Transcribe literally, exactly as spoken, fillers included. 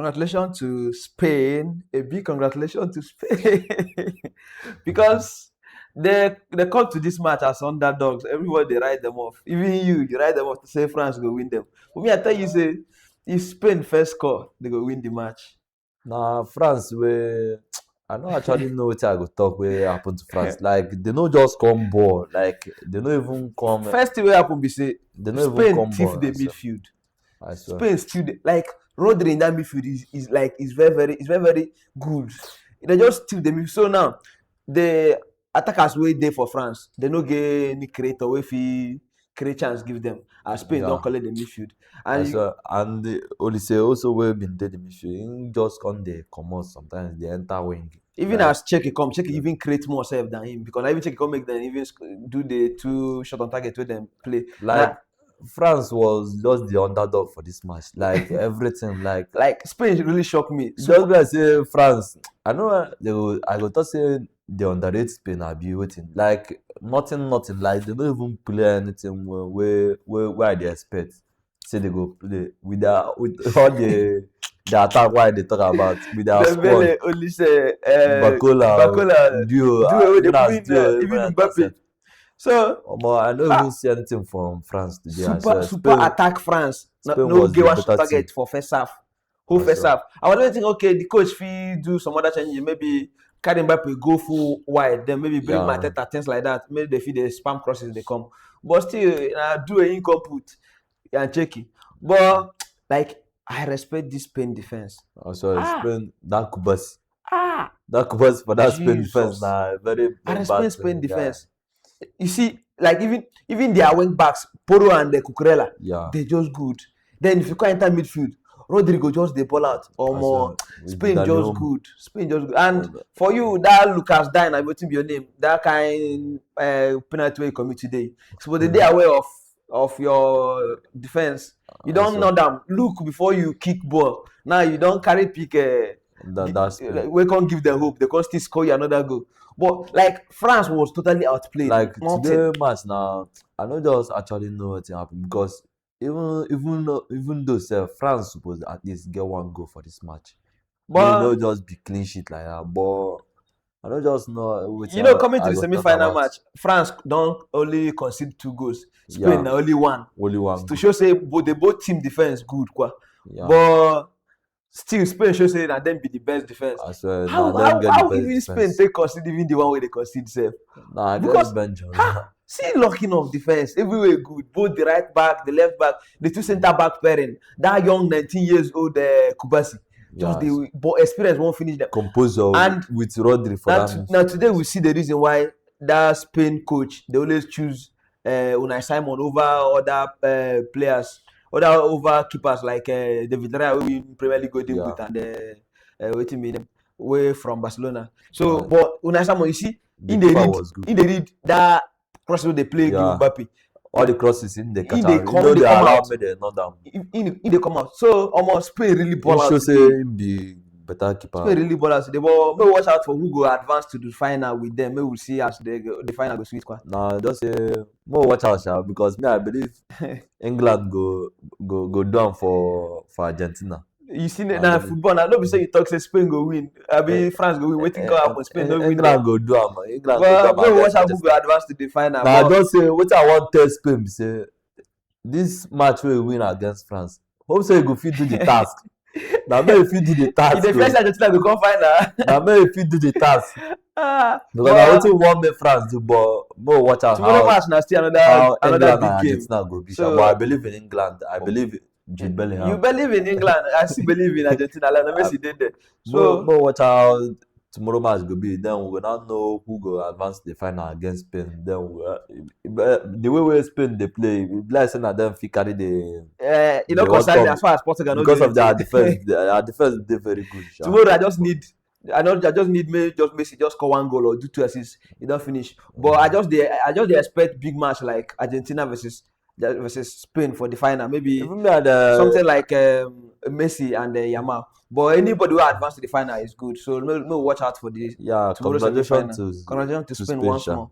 Congratulations to Spain. A big congratulations to Spain. Because they they come to this match as underdogs. Everybody they write them off. Even you, you write them off to say France go win them. But me, I tell you, say if Spain first score, they go win the match. Na France wey I no actually know wetin I go talk wey happen to France. Like they no just come ball. Like they no even come. First thing wey happen be say They no even Spain come thief ball. the I swear. midfield. I swear. Spain still dey, like, Rodri in that midfield is, is like is very very is very very good. They just steal the midfield. So now the attackers wey dey for France, they no get any creator wey fit create chance give them. As Spain Yeah. don collect the midfield, I and you, swear. And the Olise also wey been dey the midfield, he just come dey comot sometimes. Dey enter wing. even Like- as Cheki come, Cheki even create more self than him, because na even Cheki come make them even sc- do the two shot on target wey dem play. Like France was just the underdog for this match. Like everything. Like Like Spain really shock me. So just be like say France. I know uh, they go. I go talk say they underrate Spain. I be waiting. Like nothing, nothing. Like they don't even play anything where where where, where they expect. Say they go play with their with all the the attack why they talk about with their squad. Dembele, Olise, uh, Bakola, Bakola, Dio, Dio, they even as bring, Dio, uh, even as Mbappe. said. So Omo, I don't Ah. even see anything from France today. I super swear. super Spain, attack France. No, Spain no was get the one shot better target team. For first half. Whole I first swear. Half. I was waiting. Okay, the coach fit do some other changes. Maybe carry Mbappe go full wide. Then maybe bring Yeah. Mateta, things like that. Maybe they fit the spam crosses they come. But still, uh, do a income put and check it. But like, I respect this Spain defense. Also, Ah. Spain that Kubasi. Ah, That Kubasi for that Spain Jesus. Defense na very I bad respect Spain thing, yeah. Defense. You see, like, even even their wing backs, Porro and the Cucurella, Yeah. They just good. Then if you come enter midfield, Rodri go just the ball out. Or As more. well, with Spain Dani just Olmo. Good. Spain just good. And Yeah. For you, that Lucas Digne, I wetin be your name? That kind uh, penalty wey you commit today. So they Mm. dey aware of of your defense. You I don't saw. Know them. Look before you kick ball. Now you don't carry pick. Uh, That, that's uh, we can't give them hope. They can't still score you another goal. But like France was totally outplayed. Like Nothing. Today match now, I no just actually know wetin happen because even even though even though sef France suppose at least get one goal for this match. But But no just be clean sheet like that. But I no just know wetin You know, I- coming to I the go talk semi-final about. Match, France don't only concede two goals. Spain Yeah. Na only one. Only one To goal. Show say both they both team defense good, kwa. Yeah. But still, Spain show say that them be the best defense. I swear, How na how them get how the best even Spain defense. Take concede even the one where they concede self? Nah, I Because- get bench. Ha! See locking of defense everywhere good. Both the right back, the left back, the two center back pairing. That young nineteen years old uh, Kubasi, just Yes. The but experience won't finish them. Composure And with Rodri for Now, that. to, Midfield. Now today we see the reason why that Spain coach they always choose uh, Unai Simon over other uh, players, other over keepers like uh, David Raya, who win Premier League Golden Yeah. Boot, and uh, uh, waiting me them way from Barcelona. So, Right. But Unai Simon, you see, The in the keeper read, was good. In the read that cross wey they play Yeah. Give Mbappe. All the crosses in the He catch dey out. You come, know dey they come allow out. Me they not down. He, he, he dey come out. So almost Spain really ball He out. Show say Today. Him be better keeper. Spain really ball out today. But may watch out for who go advance to the final with them. May we see as the the final go sweet. Kwa. Nah, just say more watch out, sha, because me I believe England go go go down for for Argentina. You see Nah, now but- football now. Don't be say you talk say Spain go win. I mean France go win. Waiting Eh, go happen. Spain eh, no win. England go do am. England But go do may am we watch against out who go advance to the final. Nah, But just say what I want tell Spain be say this match wey we win against France. Hope say you go fit do the task. Now may you fit do the task. If the Bro. First Argentina go come final. Now may you fit do the task. Ah, Because I want to warn me France do, but more watch out Tomorrow how, Match na still another how another England and Big Game. Argentina go be. So- But I believe in England. I believe in Jude Bellingham. You believe in England. I still believe in Argentina. Like Messi did there. So So more watch out how tomorrow match go be. Then we will not know who go advance the final against Spain. Then we, uh, but the way we Spain they play, we like say na them fit carry the uh, you know, the World concern me Cup as far as Portugal no because dey of their ready. Defense. Their defense they very good. Sha. Tomorrow I just need I don't I just need me just Messi just score one goal or do two assists. It don't finish. But I just they I just they expect big match like Argentina versus versus Spain for the final. Maybe Even me and uh, something like um, Messi and uh, Yamal. But anybody who advance to the final is good. So no, no watch out for this. Yeah, Tomorrow's semi congratulations final. to Congratulations to to Spain Spain, once sha. More.